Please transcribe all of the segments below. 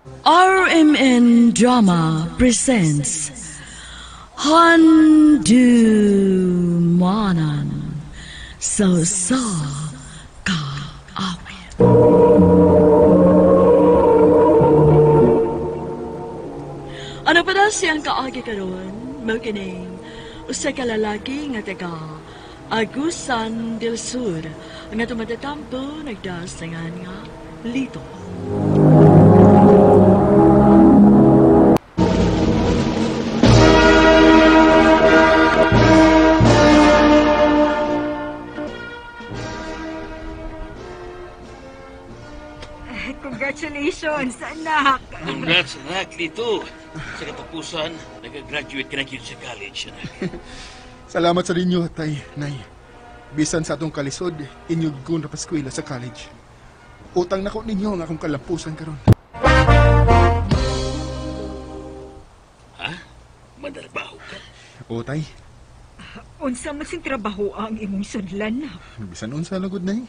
RMN Drama presents Handumanan sa Sa Kaawit. Ano pa na siyang kaagi karon? Mao kining usa ka lalaki nga taga Agusan del Sur nga tumatatampo nagdasangan nga Lito. Congratulations, anak. Congrats, anak, Lito. Sa katapusan, nag-graduate ka na gyud sa college, anak. Salamat sa ninyo, Tay, Nay. Bisan sa atong kalisod, inyog ko napaskwela sa college. Utang na ko ninyo ang akong kalampusan karon. Ha? Manarbaho ka? O, Tay. Unsa man sing trabaho ang imong sudlan, nak? Bisan unsa lagod, Nay.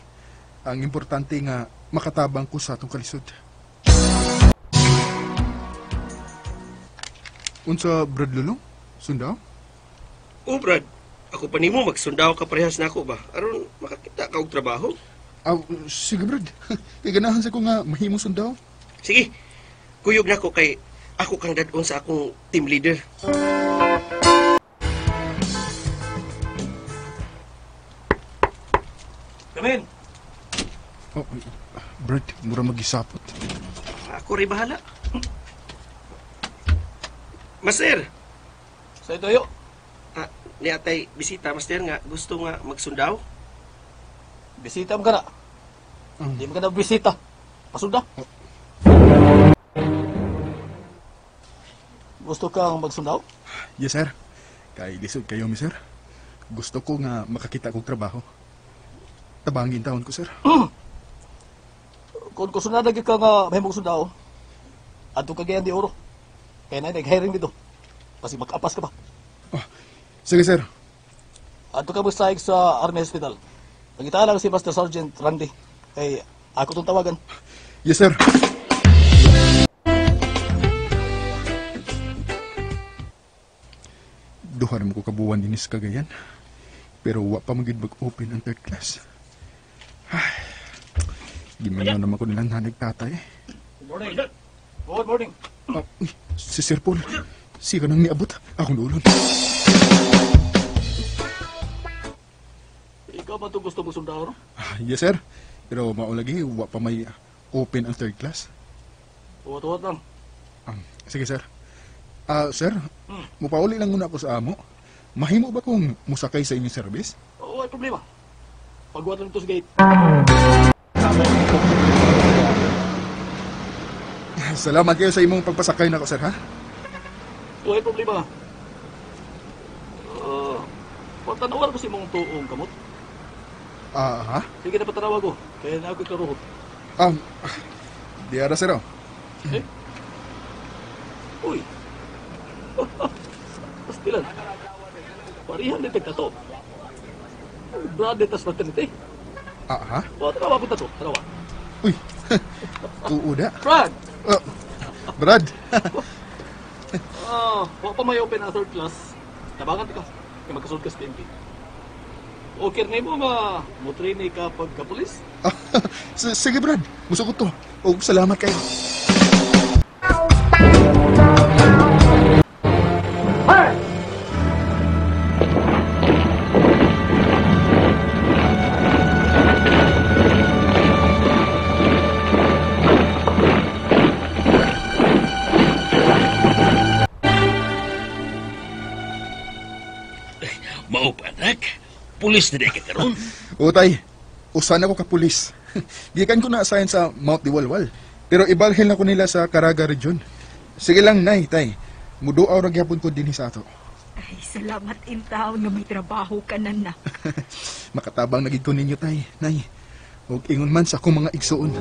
Ang importante nga makatabang ko sa atong kalisod. Unsa, Brad Lulong? Sundaw? Oh, Brad. Ako pa nimo magsundaw ka parehas nako ba? Aron makakita ka og trabaho. Ah, sige, Brad. Kay ganahan sa ko nga mahimong sundaw. Sige. Kuyog nako kay ako kang dad-on sa akong team leader. Come in. Oh, Brad, mura magisapot. Ako rin bahala. Master. Sa ito, yo. Ah, niatay bisita, Master, nga gusto nga magsundaw. Bisita mo ka na. Hindi mo ka na bisita. Pasunda. Oh. Gusto kang magsundaw? Yes, sir. Kay lisod kayo, mi sir. Gusto ko nga makakita kong trabaho. Tabangin taon ko, sir. Kung kusunada gyud ka nga mahimong sundaw, adto ka Cagayan de Oro. Kaya na nag-hiring dito. Kasi mag-apas ka pa. Oh, sige, sir. Adto ka magsaig sa Army Hospital. Pangita lang si Master Sergeant Randy. Kay ako itong tawagan. Yes, sir. Duha na mo ko kabuwan din sa Cagayan. Pero wa pa magyud mag-open ang third class. Ay, gimingaw naman ko nilang nanay tatay. Good morning. Good morning. Oh, uy, si Sir Paul. Siya nang niabot. Akong dulon. Ikaw ba itong gusto mo sundaw, no? Ah, yes, sir. Pero maulagi, wa pa may open ang third class. Tuwa-tuwa lang. Sige, sir. Ah, sir, mupauli lang muna ako sa amo. Mahimo ba kung musakay sa inyong service? Oo, ay problema. Pagwat lang ito sa gate. Salamat kayo sa imong pagpasakay na ko, sir, ha? Oo, ay problema. Patanawan ko sa imong tuong kamot. Ah, ha? Sige na patanawa ko. Kaya na ako karuhot. Di ara, sir, oh. Eh? Uy. Pastilan. Parihan ni tagtato. Brad ni tas fraternity. Ah, ha? O, tanawa ko tato. Tanawa. Uy. Tuo da. Brad! Oh, Brad. Wa pa may open ang third class. Tabangan ka. Kaya magkasulod ka sa PNP. Okay na mo nga mo-train ka pagka-pulis? Sige, Brad. Musugot to. O, salamat kayo. Mao pa, anak. Pulis na di ka karon. O, tay. Usan ako ka pulis. Gikan ko na assign sa Mount Diwalwal. Pero ibalhin na ko nila sa Caraga Region. Sige lang, Nay, tay. Muduaw ra gyapon ko dinhi sa ato. Ay, salamat intaw nga may trabaho ka na, nak. Makatabang na gid ko ninyo, tay, Nay. Og ingon man sa akong mga igsuon.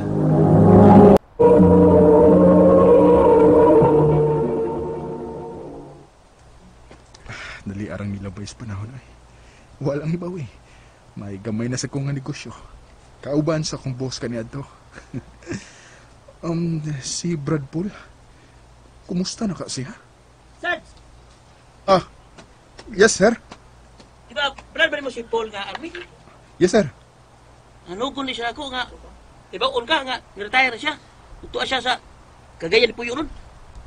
Dali arang nilabay sa panahon ay. Walang ibaw eh. May gamay na sa kong nga negosyo. Kauban sa akong boss kaniadto. Si Brad Paul, kumusta na ka siya? Sir, Ah, yes sir. di ba, Brad ba mo si Paul nga army? Yes sir. Nanugon ni siya ako nga, di ba, on ka nga, niretire na siya. Utua siya sa Cagayan de Puyo ron.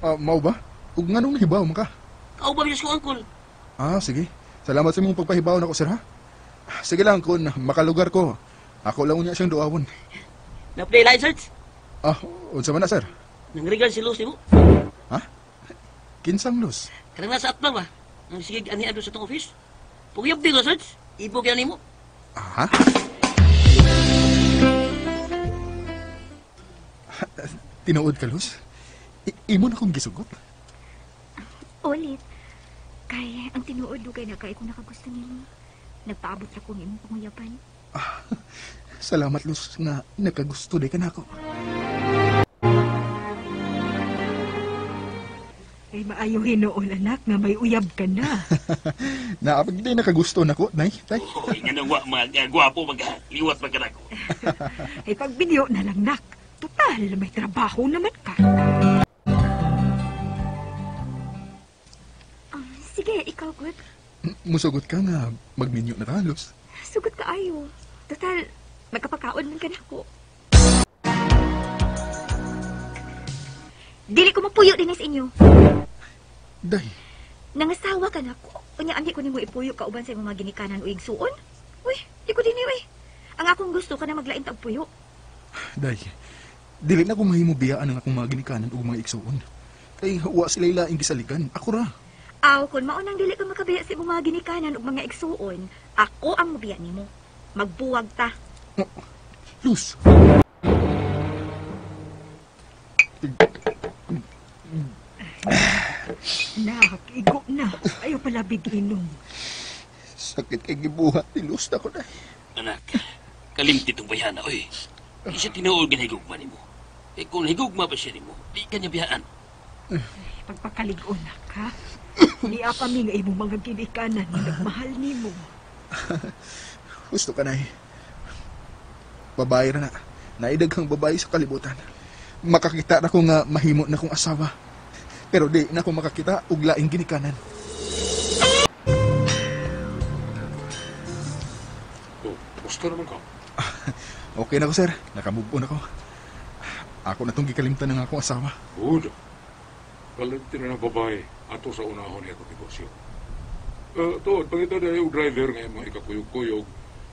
Ah, mao ba? Ug nganong nahibaw man ka? Kauban siya sa uncle. Ah, sige. Salamat sa imong pagpahibaw nako sir ha. Sige lang kung makalugar ko. Ako lang unya siyang duawon. Na-play line search. Ah, unsa man na sir? Nangrigal si Luz nimo. Ha? Kinsang Luz? Kanang nasa atbang ba? Ang sige ani adto sa tong office. Pugyob di ko search. Ibog yan nimo. Aha. Tinuod ka, Luz? Imo na kong gisugot. Ulit. Kay ang tinuod dugay na kay kung nakagusto nimo. Nagpaabot ra ko ng imong panguyaban. Salamat, Luz, nga nakagusto di ka na ako. Ay maayo hinuon anak nga may uyab ka na. Naapag di nakagusto na ko, Nay, tay. Oh, nga nang wa mag gwapo mag liwat mag ko. Ay pagbinyo na lang nak. Total, may trabaho naman ka. Sige, ikaw good. Musugot ka nga magminyo na ta, Luz. Sugot ka ayo. Total, magkapakaon man ka nako. Dili ko mapuyo din sa inyo. Day, Nangasawa ka nako. Unya andi ko nimo ipuyo kauban sa imong mga ginikanan o igsuon. Uy, di ko dinhi uy. Ang akong gusto ka na maglain tag puyo. Day. Dili na ko mahimo biyaan ang akong mga ginikanan ug mga igsuon. Kay wa sila ilaing gisaligan. Ako ra. Aw, kung maunang dili ka makabiya sa imong mga ginikanan ug mga igsuon, ako ang mobiya nimo. Magbuwag ta. Oh, Luz. Nak, igo na. Ayaw pala inom. Sakit kay gibuhat ni Luz na ko, Day. Anak, kalimti tong bayana oy. Di siya tinuod nga higugma nimo. Eh kung higugma pa siya nimo, di ka niya biyaan. Pagpakalig-on nak, ha? Niya kami nga imong mga ginikanan nga nagmahal nimo. Gusto ka, Nay. Babae ra na. Naidaghang babae sa kalibutan. Makakita na ko nga mahimo na kong asawa. Pero di na ko makakita og laing ginikanan. Oh, gusto naman ka. Okay na ko, sir. Nakamove on ako. Ako na tong gikalimtan ng akong asawa. Good. Kalimti na ng babae ato sa unahon niya itong negosyo. Tuod, pangita na yung driver nga imong ikakuyog-kuyog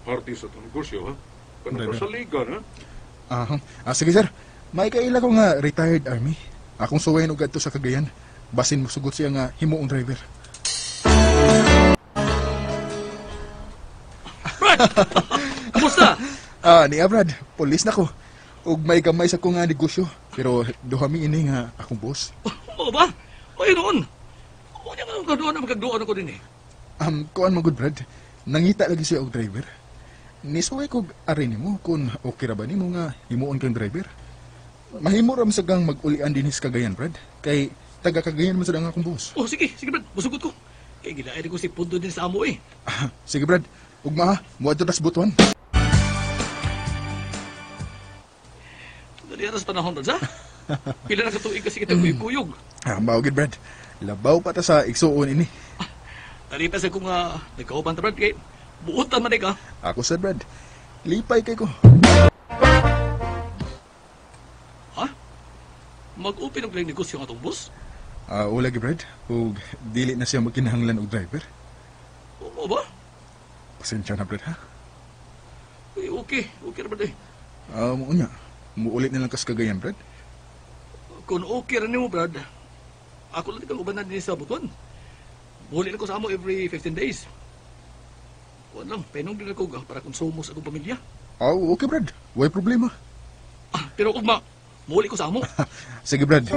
party sa itong negosyo, ha? Kanang Driver. pasaligan, ha? Ah, sige, sir. May kaila ko nga retired army. Akong suwayin og adto sa Cagayan. Basin mosugot siya nga himuong driver. Brad! Kamusta? Ah, ni Brad, pulis na ko. Ug may gamay sa ko nga negosyo. Pero duha mi ini nga akong boss. Oo ba? Ay noon. Unya nga kaduan na magkagduan ako din eh. Kuan man gud Brad. Nangita lagi siya og driver. Nisuway ko ari nimo kung okay ra ba nimo nga himuon kang driver. Mahimo ra man sa kang mag-ulian dinhi sa Cagayan, Brad. Kay taga Cagayan man sad ang akong boss. Oh, sige, sige Brad, musugot ko. Kay gilain ko si Pundo din sa amo eh. Ah, sige Brad, ugma ha, muadto tas Butuan. Dali aras panahon Brad, ha? Pila na katuig kasi kita kuyog-kuyog. Ah, mao gid Brad. Labaw pa ta sa igsuon ini. Dali pa sa kung nagkauban ta Brad kay buotan man ka. Ako sad Brad. Lipay kay ko. Ha? Mag-open og negosyo nga atong boss? Ah, wala gi Brad. Ug dili na siya magkinahanglan og driver. Oo ba? Pasensya na Brad ha. Uy, okay, okay ra Brad eh. Ah, mo unya. Muulit na lang kas Cagayan, Brad. Kung okay ra nimo Brad, ako lang kang ubanan din sa Butuan. Muli na ko sa amo every 15 days. Kuan lang, penong din ako para konsumo sa akong pamilya. Ah, okay Brad. Way problema. Ah, pero ugma, muli ko sa amo. Sige Brad.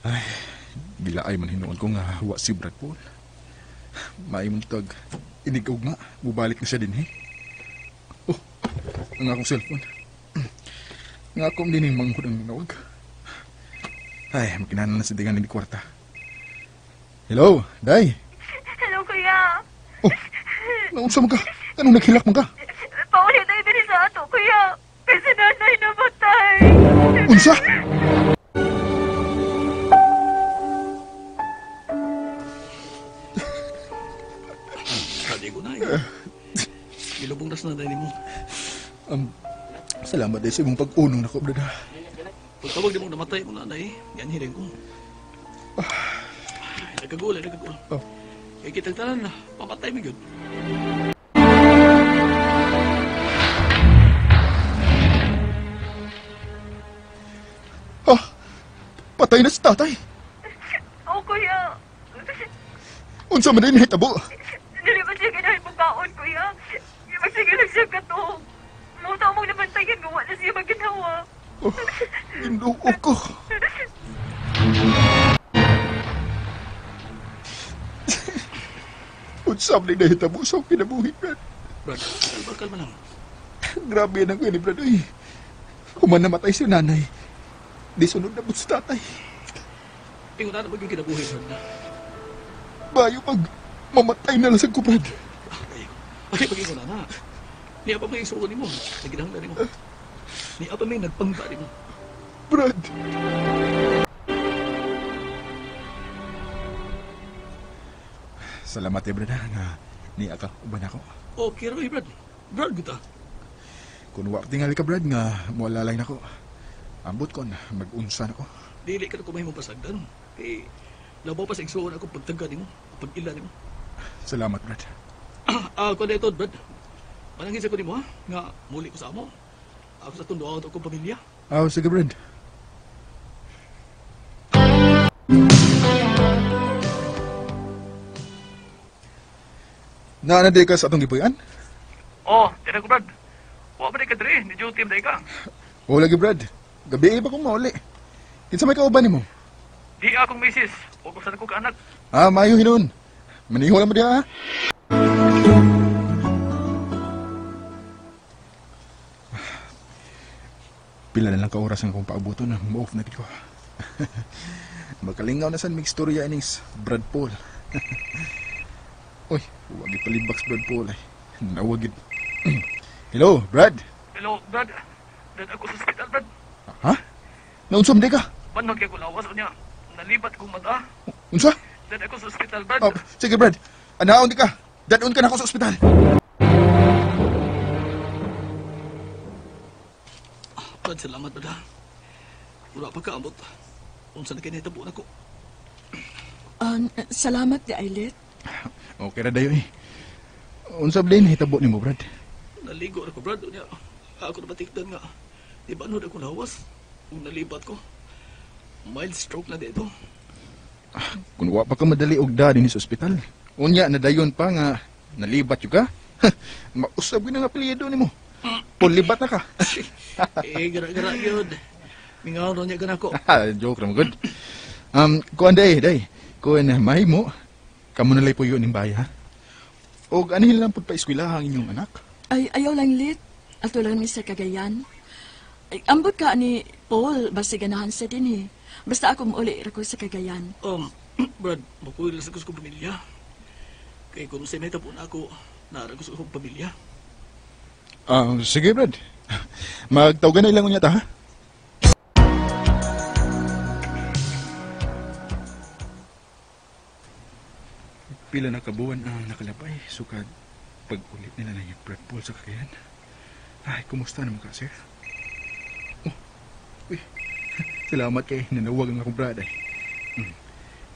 Ay, gilaay man hinuon ko nga wa si Brad Paul. Maimong tag inig ugma, mubalik na siya dinhi. Oh, ang akong cellphone. Nga akong dining manghud ang nawag. Ay, makinahanglan na sa dingan ni kwarta. Hello, Day. Hello, kuya. Oh, Naunsa man ka? Anong naghilak man ka? Paulit na diri sa ato, kuya. Kasi nanay namatay. Unsa? Sabi ko na eh. Gilubong nas na dahil mo. Salamat dahil sa imong pag-unong na ko, brad. Pagtawag di mo namatay mo nanay, yan hiling ko. Nagkagul, nagkagul. Oh. Kaya kitang tanan, pamatay mo yun. Ah, patay na si tatay. Oh, kuya. Unsa man din nahitabo? Dili ba siya ganahan pagkaon, kuya? Magsige lang siya katong. Muta mong nabantayan, gawa na siya maginawa. Oh, Ginoo ko. Unsa man din nahitabo sa akong kinabuhi, Brad? Brad, kalma, kalma lang. Grabe na ko ni Brad. Uy. Human namatay si nanay. Di sunod na si tatay. Ingon na naman yung kinabuhi, Brad. Bayo pag mamatay na lang sa ko, Brad. Ay, pag-ingon na na. Niya pa may isuko ni mo. Naginahanglan ni mo. Niya pa may nagpangga ni mo. Brad. Salamat eh, Brad, nga niya ka uban ako. Okay, Roy, Brad. Brad, guta. Kung wa tingali ka, Brad, nga mualalay na ko. Ambot kon, mag-unsa na ko. Dili ka na kumahimong pasagdan. Kay, labaw pa sa igsuon ako pagtagga ni mo, pag-ila ni mo. Salamat, Brad. Kuan ito, Brad. Manangin sa ko ni mo, ha? Nga, muli ko sa amo. Ako sa tunduan akong pamilya. Sige, Brad. Naa na di ka sa atong gipuy-an? Oh, tira ko, Brad. Wa pa di ka diri, ni duty ba ka? O lagi, Brad. Gabi pa kong mauli. Kinsa may kauban nimo? Di akong misis. O kung saan ko kaanak. Ah, maayo hinon. Maniho lang mo diha, ha? Pila na lang ka oras ang akong paabuton na mo-off na gid ko. Makalingaw na san mig-istorya ining Brad Paul. Uy, wag ipalibak Brad Paul ay. Nawag gid. Hello, Brad. Hello, Brad. Brad, ako sa ospital, Brad. Ha? Naunsa man di ka? Banhog kay ko lawas unya. Nalibat kong mata. Unsa? Brad, ako sa ospital, Brad. Oh, sige, Brad. Anaon di ka. Dadon ka na ako sa ospital. Brad, salamat, Brad. Wala pa kaabot. Unsa na kinahitabo nako. Salamat di Ailet. Okay ra dayo eh. Unsa ba din hitabo nimo, Brad? Naligo ra ko, Brad. Unya, ako nabatikdan nga. Di ba anod akong lawas? Kung nalibat ko. Mild stroke na dito. Kung wa pa ka madali og da dinhi sa ospital. Unya nadayon pa nga nalibat jud ka. Mausab gyud nga apelyido nimo. Pulibat na ka. Eh, gara-gara gyud. Mingaw ro niya ganako. Joke ra mo gud. Kuan day, day. Kuan mahimo kamo na lay puyo ning baya. Og anihin lang pud pa eskwelaha ang inyong anak. Ay, ayaw lang, Lit. Ato lang mi sa Cagayan. Ay, ambot ka ni Paul, basta ganahan sa din eh. Basta ako mauli ra ko sa Cagayan. Brad, makuwi lang sa kong pamilya. Kay kung sa may tapon ako, naara ko sa akong pamilya. Sige, Brad. Magtawagan na ilang unya ta, ha? Pila na kabuwan ang nakalabay, sukad pag-ulit nila na yung Brad Paul sa Cagayan. Ay, kumusta naman ka, sir? Oh, uy, salamat kay nanawag ang akong Brad ay.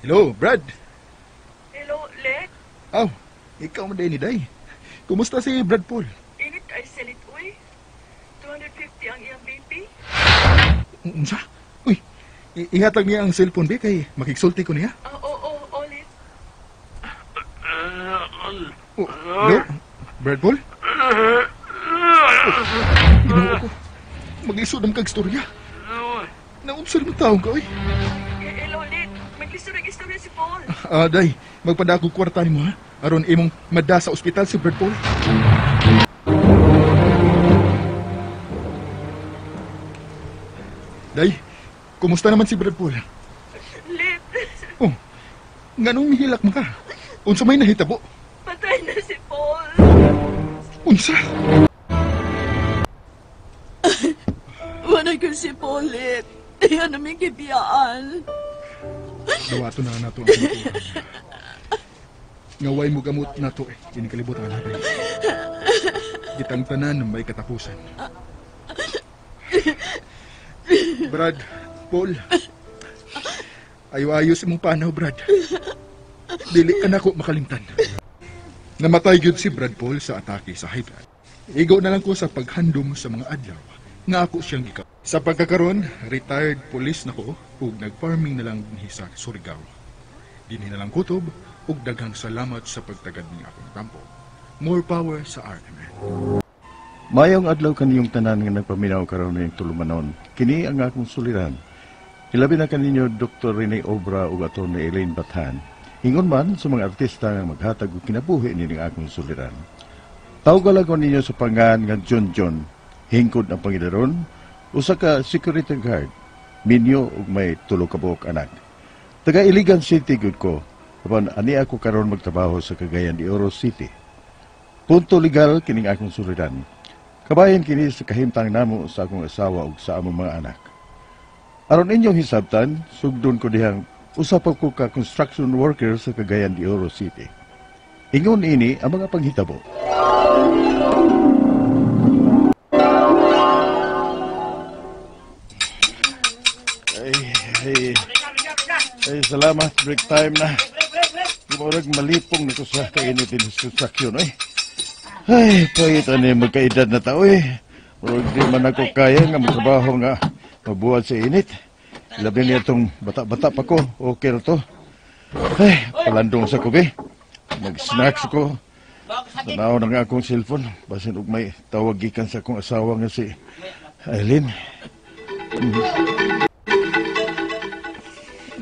Hello, Brad. Hello, Let. Aw, ikaw man din ni Day. Kumusta si Brad Paul? Init ay salit, uy. 250 ang iyang BP. Unsa? Uy, ihatag niya ang cellphone ba kay makigsulti ko niya? Oo, Let. Oh, hello? Brad Paul? Ginoo ko. Mag-isod ang kag-istorya. Naunsa naman taong ka, uy. Hello, Lit. Mag-isod ang istorya si Paul. Day, magpadako kwarta nimo, ha? Aron imong mada sa ospital si Brad Paul. Day, kumusta naman si Brad Paul? Lit. Oh, nganong mihilak man ka? Unsa may nahitabo? Patay na si Paul. Unsa? Wala ko si Paulit. Iyan namin gibiyaan. Dawato na nato ang kamatuoran. Ngaway mo gamot nato eh. Inikalibutan natin. Gitang tanan may katapusan. Brad, Paul. Ayo-ayos imong panaw, Brad. Dili ka nako makalimtan. Namatay gyud si Brad Paul sa atake sa high blood. Igo na lang ko sa paghandom sa mga adlaw nga ako siyang gikaw. Sa pagkakaron, retired police na ko ug nag-farming na lang dinhi sa Surigao. Dinhi na lang kutob ug daghang salamat sa pagtagad ni akong tampo. More power sa RMN. Mayong adlaw kaniyong tanan nga nagpaminaw karon ning tulumanon. Kini ang akong suliran. Hilabi na kaninyo Dr. Rene Obra ug Atty. Elaine Bathan. Ingon man sa mga artista nga maghatag og kinabuhi nining akong suliran. Tawgalan ko ninyo sa pangan nga John John. Hingkod ang pangidaron, usa ka security guard, minyo ug may tulo ka buok anak. Taga Iligan City gud ko. Apan ani ako karon magtrabaho sa Cagayan de Oro City. Punto legal kining akong suliran. Kabahin kini sa kahimtang namo sa akong asawa ug sa among mga anak. Aron inyong hisabtan, sugdon ko dihang usa pa ko ka construction worker sa Cagayan de Oro City. Ingon ini ang mga panghitabo. Ay, salamat, break time na. Murag malipong na ko sa kainitin sa construction, eh. Ay, pahit ani magkaedad na tao, eh. Murag di man ako kaya nga magtrabaho nga mabuhat sa init. Labi niya itong bata-bata pa ko. Okay na to. Ay, palandong sa kubi. Mag-snacks ko. Tanaw na nga akong cellphone. Basin og may tawag gikan sa akong asawa nga si Eileen.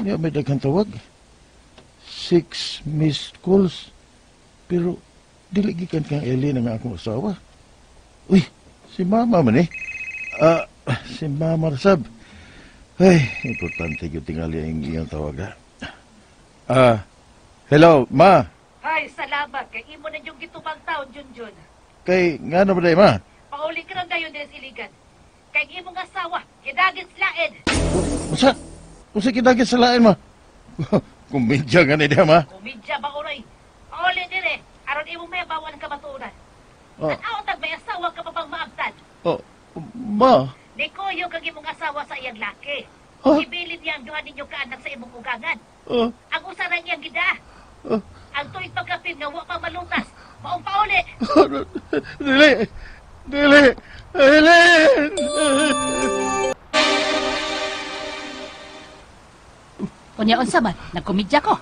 Niya may daghang tawag. 6 missed calls. Pero dili gikan kang Eileen ang akong asawa. Uy, si mama man eh. Si Mama Rasab. Ay, importante yung tingali ang iyang tawag ha. Hello, ma. Ay, salamat. Kay imo na yung gitubang taon, Junjun. Kay nga na ba day, ma? Pauli ka rin dayon din sa Iligan. Kay imong asawa, kidagit lain. Unsa? Unsa kidagit sa lain, ma? Kumidya nga ni diha, ma. Kumidya ba, oray? Pauli dire, aron imong may bawan ang kamatuoran. At aotag may asawa ka pa pang maabtad. Oh, ma. Nikuyog ang imong asawa sa iyang laki. Huh? Ibilin niya ang duha ninyo kaanak sa imong ugangan. Ang usa ra niyang gida. Ang tuig pagkapin nga wa pa malutas. Maong pauli. Dili. Dili. Eileen! Unya unsa man? Nagkomedya ko.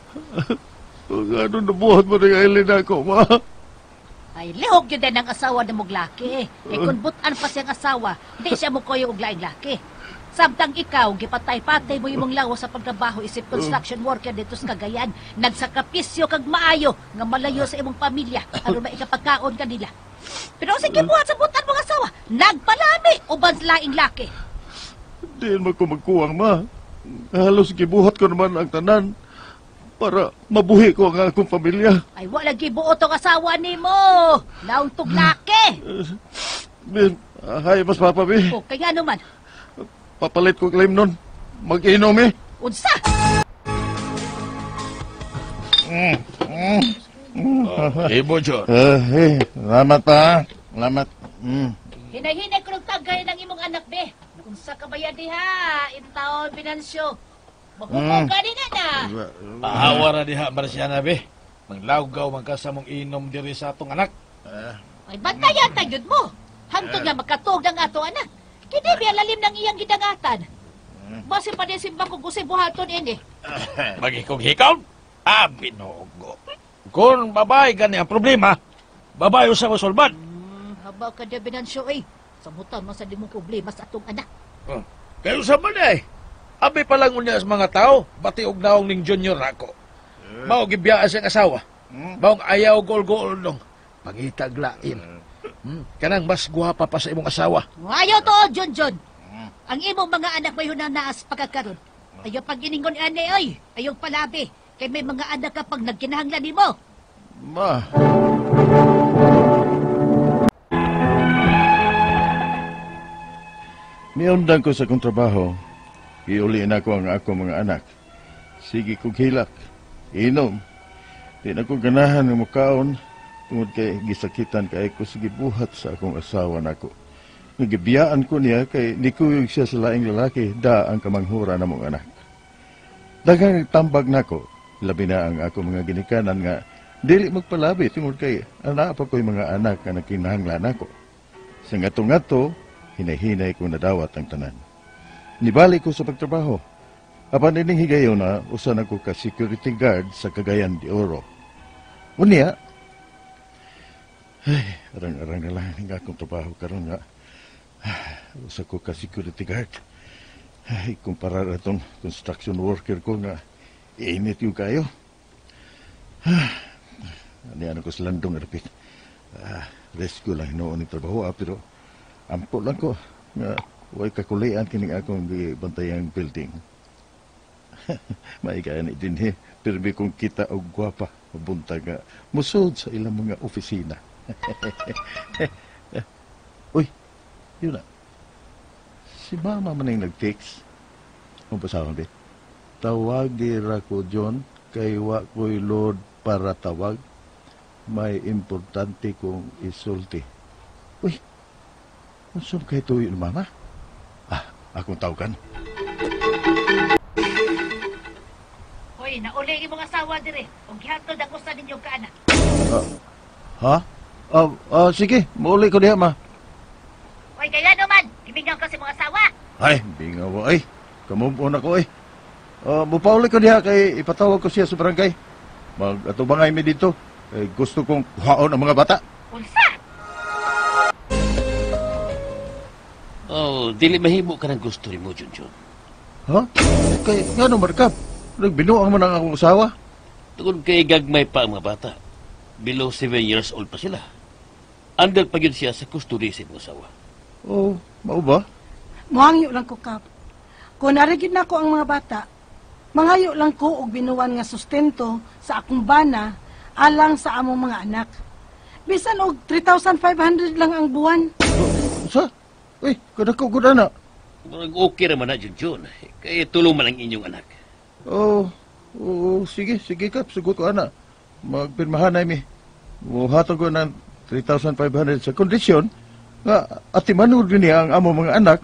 Ano nabuhat mo ng Eileen ako, ma? Ay, lihok yun din ang asawa ng mong laki. Kay kung butan pa siyang asawa, di siya mo koyo og laing laki. Samtang ikaw, gipatay-patay mo imong lawas sa pagtrabaho isip construction worker dito sa Cagayan. Nagsakripisyo kag maayo nga malayo sa imong pamilya aron maikapagkaon kanila. Pero sa gibuhat sa butan mong asawa, nagpalami uban sa laing laki. Di man ko magkuwang, ma. Halos gibuhat ko naman ang tanan para mabuhi ko ang akong pamilya. Ay, wala gibuot ang asawa nimo. Laong tog laki. Hay, mas papa, bi. O, kaya naman. Papalit ko claim nun. Mag-inom, eh. Unsa? Ibo, John. Hey, salamat, pa. Salamat. Hinay-hinay ko ng tagay ng imong anak, be. Unsa ka ba yan, diha? Intaon, Binansyo. Magupo ka din na. Pahawa ra diha, Marciana, be. Manglawgaw man ka sa mong inom diri sa atong anak. Ay, bantayan tayod mo. Hangtod nga makatug ng ato anak. Kini biya lalim ng iyang gidangatan. Base pa din simbang kung gusay buhaton ini. Magikog-hikaw? Ah, binugo. Kung babae gani ang problema, babae usa mo solban. Haba ka dia Binansyo, eh. Samutan man sa di mong problema sa atong anak. Kayo sa man eh. Abi pa lang unya sa mga tao, bati og naong ning junior ako. Mao gibiyaan siyang asawa. Maong ayaw gol-gol dong. Pangitag lain. Kanang mas guwapa pa sa imong asawa. Ayaw to, Junjun. Ang imong mga anak may hunanaas pagkakaron. Ayaw pag-iningon ani oy, ayaw palabi. Kay may mga anak ka pag nagkinahanglan nimo. Ma. Miundang ko sa akong trabaho. Iuliin ako ang akong mga anak. Sige kong hilak. Inom. Di na ko ganahan ng mukaon tungod kay gisakitan kay ko sa gibuhat sa akong asawa nako. Nagibiyaan ko niya kay nikuyog siya sa laing lalaki da ang kamanghura na mong anak. Daghang nagtambag nako, labi na ang akong mga ginikanan nga dili magpalabi tungod kay ana pa ko'y mga anak nga nagkinahanglan nako. Sa ngato-ngato, hinay-hinay ko nadawat ang tanan. Nibalik ko sa pagtrabaho. Apan ining higayon na usa na ko ka security guard sa Cagayan de Oro. Unya, ay, arang-arang na lang ang akong trabaho karon nga. Usa ko ka security guard. Ay, kumpara ra tong construction worker ko nga init yung kayo. Ani ko sa landong rapit. Rescue lang hinuon ni trabaho pero ampo lang ko nga way kakulian kining akong gibantayang building. Maigani din pirmi kong kita og gwapa mabuntag nga musod sa ilang mga opisina. Uy, yun na. Si mama man ang nag-text. Kung pasahon di. Tawagi ra ko John kay wa ko'y load para tawag. May importante kong isulti. Uy, unsa kay tuyo ni mama? Akong tawagan. Hoy, nauli imong asawa dire. Ug gihatod ang usa ninyong kaanak. Ha? Sige, mauli ko diha, ma. Hoy, kaya naman, gimingaw ka sa imong asawa. Ay, bingaw ay. Kamumon ako ay. Mupauli ko diha kay ipatawag ko siya sa barangay. Mag-atubangay mi dito. Eh, gusto kong kuhaon ang mga bata. Unsa? Oh, dili mahimo ka ng gusto nimo, Junjun. Ha? Kay ngano markap? Nagbinuang man ang akong asawa. Tungod kay gagmay pa ang mga bata. Below 7 years old pa sila. Under pa yun siya sa custody sa imong asawa. Oh, mao ba? Muhangyo lang ko, Kap. Kung narigid na ko ang mga bata, mangayo lang ko og binuan nga sustento sa akong bana alang sa among mga anak. Bisan og 3,500 lang ang buwan. Sa? Uy, kadako ko na. Murag okay ra man na, Junjun. Kaya tulong man ang inyong anak. Oh, oh, sige, sige Kap, sugot ko ana. Magpirmahan na mi. Muhatag ko ng 3,500 sa kondisyon nga atimanod niya ang among mga anak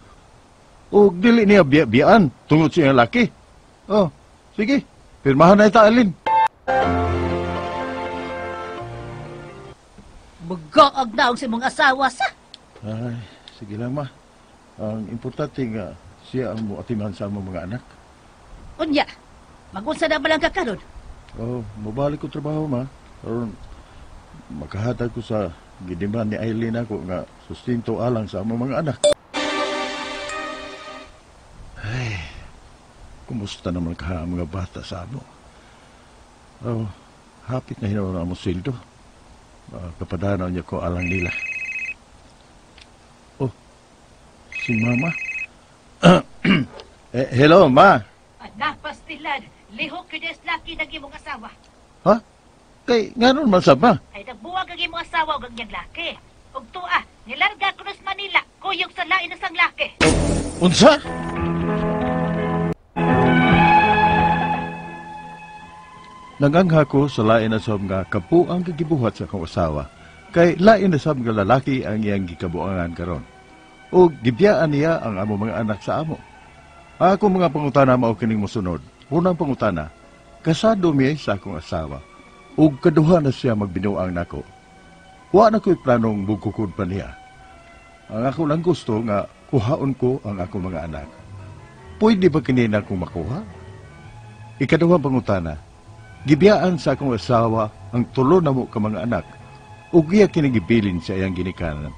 o dili niya biya-biyaan tungod sa iyang laki. Oh, sige, pirmahan na ita, Alin. Bugoog naog sa imong asawa sa. Ay, sige lang ma. Ang importante nga siya ang muatiman sa among mga anak. Unya, magunsa na ba lang ka karon? Oh, mabalik ko trabaho ma. Aron makahatag ko sa gidiman ni Eileen ako nga sustento alang sa among mga anak. Ay, kumusta naman ka ang mga bata sa amo? Oh, hapit na hinaw na among sweldo. Kapadanaw niya ko alang nila. Oh, si mama. Hello, ma. Anak, pastilan. Lihok yun is laki ng imong asawa. Ha? Kay, nga nun man sab, ma? Ay, nagbuwag ang imong asawa og ang iyang laki. Ug tuwa, nilarga ko sa Manila, kuyog sa lain na sang laki. Oh, unsa? Nangangha ko sa lain na sab nga kabuang gigibuhat sa akong asawa. Kay lain na sab nga lalaki ang iyang gikabuangan karon. O gibiyaan niya ang amo mga anak sa amo. Ako mga pangutana mao kining mosunod. Unang pangutana, kasado mi sa akong asawa. Ug kaduha na siya magbinuang nako. Wa na ko'y planong mugkukod pa niya. Ang ako lang gusto nga kuhaon ko ang akong mga anak. Pwede ba kini na akong makuha? Ikaduhang pangutana, gibiyaan sa akong asawa ang tulo na mo ka mga anak ug iya kinigibilin sa iyang ginikanan.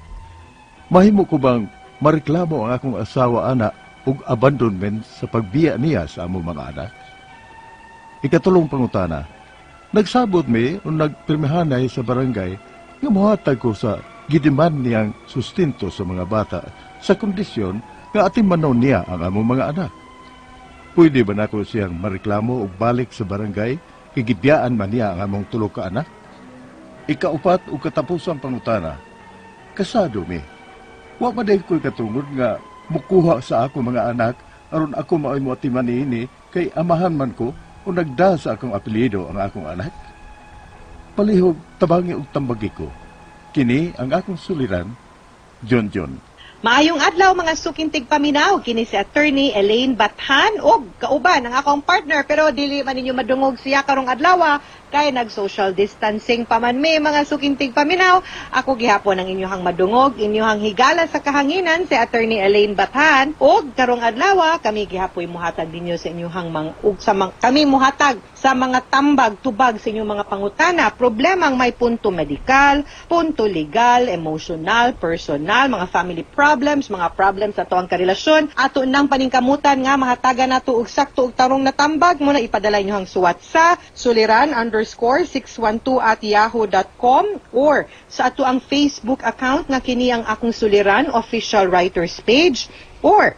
Mahimo ko bang mareklamo ang akong asawa ana ug abandonment sa pagbiya niya sa among mga anak? Ikatulong pangutana, nagsabot mi o nagpirmihanay sa barangay nga mohatag ko sa gidiman niyang sustento sa mga bata sa kondisyon nga atimanon niya ang among mga anak. Pwede ba nako siyang mareklamo og balik sa barangay kay gibiyaan man niya ang among tulo ka anak? Ikaupat o katapusang pangutana, kasado mi. Wa man dahil ko'y katungod nga Mukuha sa ako mga anak aron ako maoy moatiman niini kay amahan man ko o nagda sa akong apelyido ang akong anak. Palihog tabangi og tambagi ko. Kini ang akong suliran, John John. Maayong adlaw mga suking tigpaminaw, kini si Attorney Elaine Bathan og kauban ang akong partner, pero dili man ninyo madungog siya karong adlaw kay nag-social distancing pa man mi, mga suking tigpaminaw. Ako gihapon ang inyong madungog, inyong higala sa kahanginan, si Attorney Elaine Bathan, og karong adlaw kami gihapoy muhatag ninyo sa inyong mga ug sa mga, kami muhatag sa mga tambag tubag sa inyong mga pangutana, problemang may punto medikal, punto legal, emotional, personal, mga family problems, mga problems sa ato ang karelasyon, ato nang paningkamutan nga mahatagan nato og sakto og tarong na tambag mo na ipadala inyo ang suwat sa suliran_612@yahoo.com or sa ato ang Facebook account nga kini ang Akong Suliran Official Writers Page, or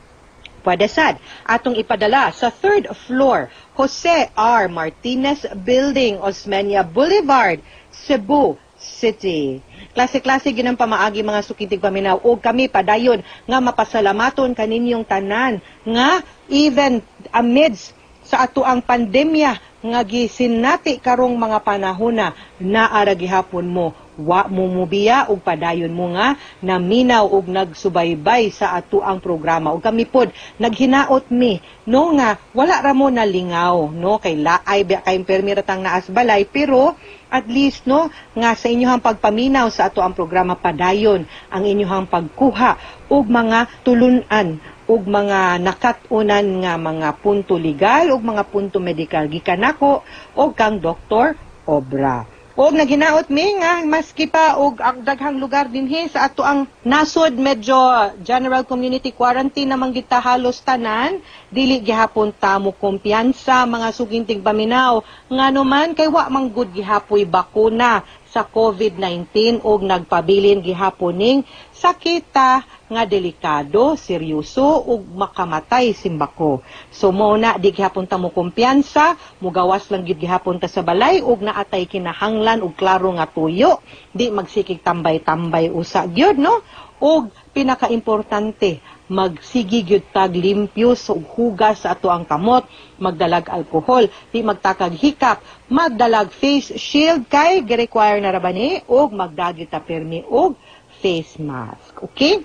pwede sad atong ipadala sa 3rd floor, Jose R. Martinez Building, Osmeña Boulevard, Cebu City. Klase-klase gyud ang pamaagi, mga suking tigpaminaw, og kami padayon nga mapasalamaton kaninyong tanan nga even amidst sa ato ang pandemya nga gisinati karong mga panahona, naa ra gihapon mo, wa mo mubiya ug padayon mo nga naminaw ug nagsubaybay sa ato ang programa. Ug kami pod naghinaot mi, no, nga wala ra mo nalingaw, no, kay laay biya kay permira tang naas balay, pero at least, no, nga sa inyohang pagpaminaw sa ato ang programa, padayon ang inyohang pagkuha og mga tulun-an ug mga nakat-unan nga mga punto legal ug mga punto medikal gikan nako og kang Dr. Obra. Og naghinaot mi nga maski pa og ang daghang lugar dinhi sa ato ang nasod medyo general community quarantine naman kita halos tanan, dili gihapon ta mo kumpiyansa, mga suking tigpaminaw, ngano man kay wa man gud gihapoy bakuna sa COVID-19 og nagpabilin gihapon ning sakita nga delikado, seryoso ug makamatay simbako. So mo na di gihapon ta mo kumpiyansa, mugawas lang gyud gihapon ta sa balay ug naatay kinahanglan ug klaro nga tuyo, di magsikig tambay-tambay usa gyud, no? Ug pinakaimportante, magsigi gyud tag limpyo ug hugas sa ato ang kamot, magdalag alkohol, di magtakag hikap, magdalag face shield kay gi-require na ra ba ni, ug magdagi ta pirmi og face mask. Okay?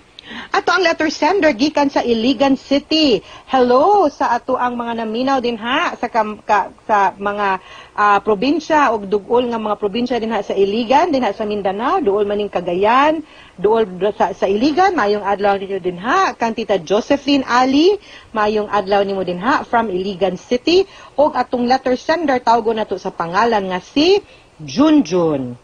Ato ang letter sender gikan sa Iligan City. Hello sa ato ang mga naminaw din ha sa sa mga probinsya og dugol nga mga probinsya din ha sa Iligan, din ha sa Mindanao, duol maning Cagayan, duol sa Iligan. Mayong adlaw ninyo din ha kang Tita Josephine Ali, mayong adlaw nimo din ha from Iligan City. Og atong letter sender tawgon nato sa pangalan nga si Junjun.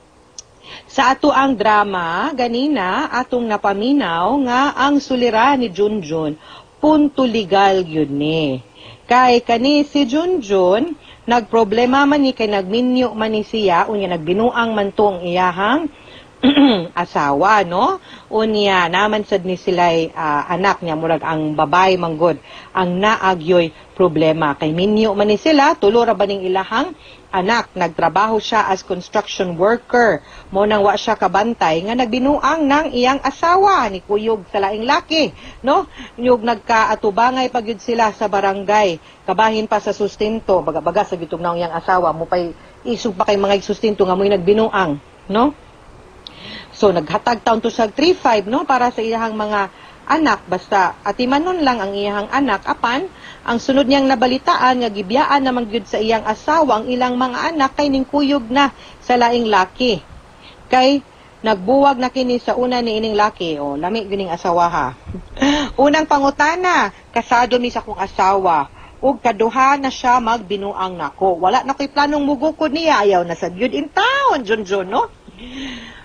Sa ato ang drama, ganina, atong napaminaw nga ang sulira ni Junjun, punto legal yun ni. Kay kani si Junjun, nagproblema man ni kay nagminyo man ni siya, unya nagbinuang man tong iyahang asawa, no? Unya, naman sad ni sila'y anak niya, murag ang babae manggod, ang naagyoy problema. Kay minyo man ni sila, tulo ra ba ning ilahang anak, nagtrabaho siya as construction worker. Mo nang wa siya kabantay nga nagbinuang ng iyang asawa ni kuyog sa laing laki, no? Nyug nagkaatubangay pa gyud sila sa barangay, kabahin pa sa sustento, baga-baga sa gitug na iyang asawa mo pay isog pa kay mga sustento nga mo'y nagbinuang, no? So naghatag taon to sa 3-5, no, para sa iyang mga anak, basta atimanon lang ang iyang anak. Apan ang sunod niyang nabalitaan nga gibiyaan naman gyud sa iyang asawa ang ilang mga anak kay ning kuyog na sa laing laki. Kay nagbuwag na kini sa una ni ining laki, o lami gyud ning asawa ha. Unang pangutana, kasado mi sa akong asawa ug kaduha na siya magbinuang nako. Wala na ko'y planong mugukod niya, ayaw na sa gyud in town, Junjun, no?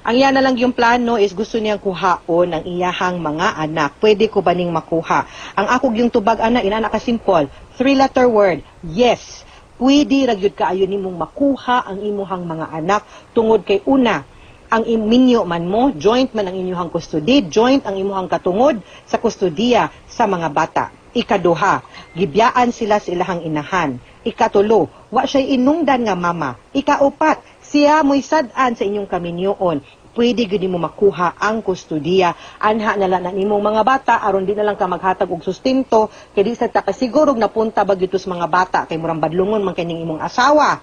Ang iya na lang yung plano is gusto niyang kuhaon ang iyahang mga anak. Pwede ko ba ning makuha? Ang ako yung tubag ana, inana ka simple. 3-letter word, yes. Pwede ra gyud kaayo nimong makuha ang imuhang mga anak tungod kay una, ang minyo man mo, joint man ang inyuhang custody, joint ang imuhang katungod sa kustodiya sa mga bata. Ikaduha, gibiyaan sila sa ilahang inahan. Ikatulo, wa siya'y inungdan nga mama. Ikaupat, siya mo'y sad-an sa inyong kaminyoon. pwede gyud nimo makuha ang kustudiya. Anha na lang na nimong mga bata aron di na lang ka maghatag og sustento kay di sa ta kasiguro napunta ba gyud sa mga bata kay murang badlongon man kining imong asawa.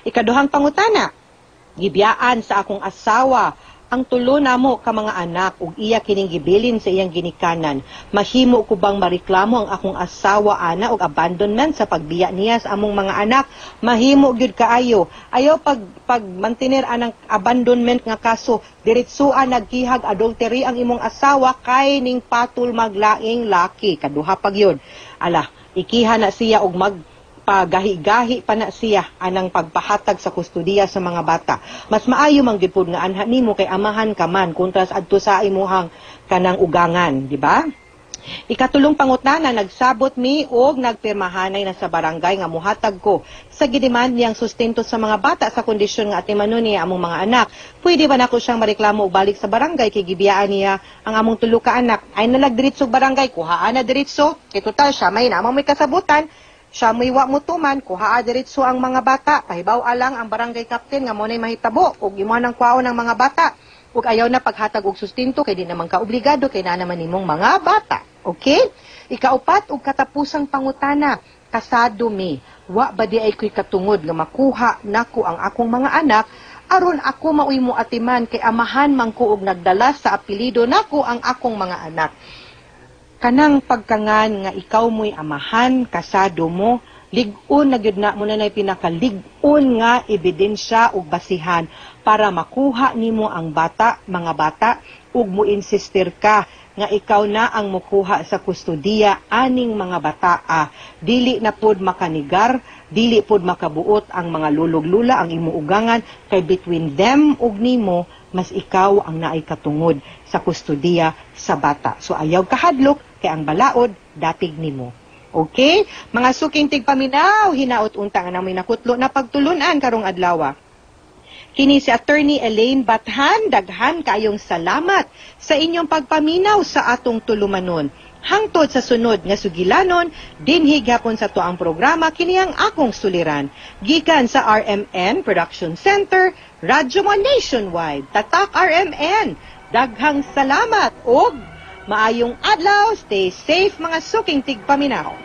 Ikaduhang pangutana, gibiyaan sa akong asawa ang tulo namo ka mga anak ug iya kining gibilin sa iyang ginikanan. Mahimo ko bang mareklamo ang akong asawa ana og abandonment sa pagbiya niya sa among mga anak? Mahimo gyud kaayo. Ayaw pag mantener anang abandonment nga kaso, diretsuan nagkihag adultery ang imong asawa kay ning patul maglaing laki. Kaduha pa gyud. Ala, ikiha na siya og mag pagahi-gahi pa na siya anang pagpahatag sa kustudiya sa mga bata. Mas maayo man gyud pud nga anha nimo kay amahan ka man kontra sa adto sa imuhang kanang ugangan, di ba? Ikatulong pangutana, nagsabot mi og nagpirmahanay na sa barangay nga muhatag ko sa gidemand niyang sustento sa mga bata sa kondisyon nga atimanon niya among mga anak. Pwede ba nako siyang mareklamo og balik sa barangay kay gibiyaan niya ang among tulo ka anak? Ay nalag diretso barangay, kuhaan na diretso. Kay total siya may na may kasabutan. Siya mo'y wa mo tuman, kuhaa diretso ang mga bata. Pahibaw alang ang barangay captain nga mo na'y mahitabo ug imo nang kwaon ang mga bata. Ug ayaw na paghatag og sustento kay di naman ka obligado kay naa naman nimong mga bata. Okay? Ikaupat ug katapusang pangutana, kasado mi. Wa ba di ay ko'y katungod nga makuha nako ang akong mga anak aron ako maoy mo atiman kay amahan man ko og nagdala sa apelyido nako ang akong mga anak. Kanang pagkangan nga ikaw mo'y amahan, kasado mo, lig-on na gyud na mo na pinakalig-on nga ebidensya ug basihan para makuha nimo ang bata, mga bata, ug mo insister ka nga ikaw na ang mukuha sa kustudiya aning mga bataa. Dili na pod makanigar, dili pod makabuot ang mga lulog-lula, ang imong ugangan, kay between them ug nimo, mas ikaw ang naay katungod sa kustudiya sa bata. So ayaw kahadlok, kay ang balaod dapig nimo. Okay? Mga suking tigpaminaw, hinaot unta nga namoy nakutlo na pagtulunan karong adlaw. Kini si Attorney Elaine Bathan, daghan kaayong salamat sa inyong pagpaminaw sa atong tulumanon. Hangtod sa sunod nga sugilanon, dinhi gihapon sa tuang programa kini ang akong suliran. Gikan sa RMN Production Center, Radyo Mo Nationwide. Tatak RMN. Daghang salamat og maayong adlaw. Stay safe mga suking tigpaminaw.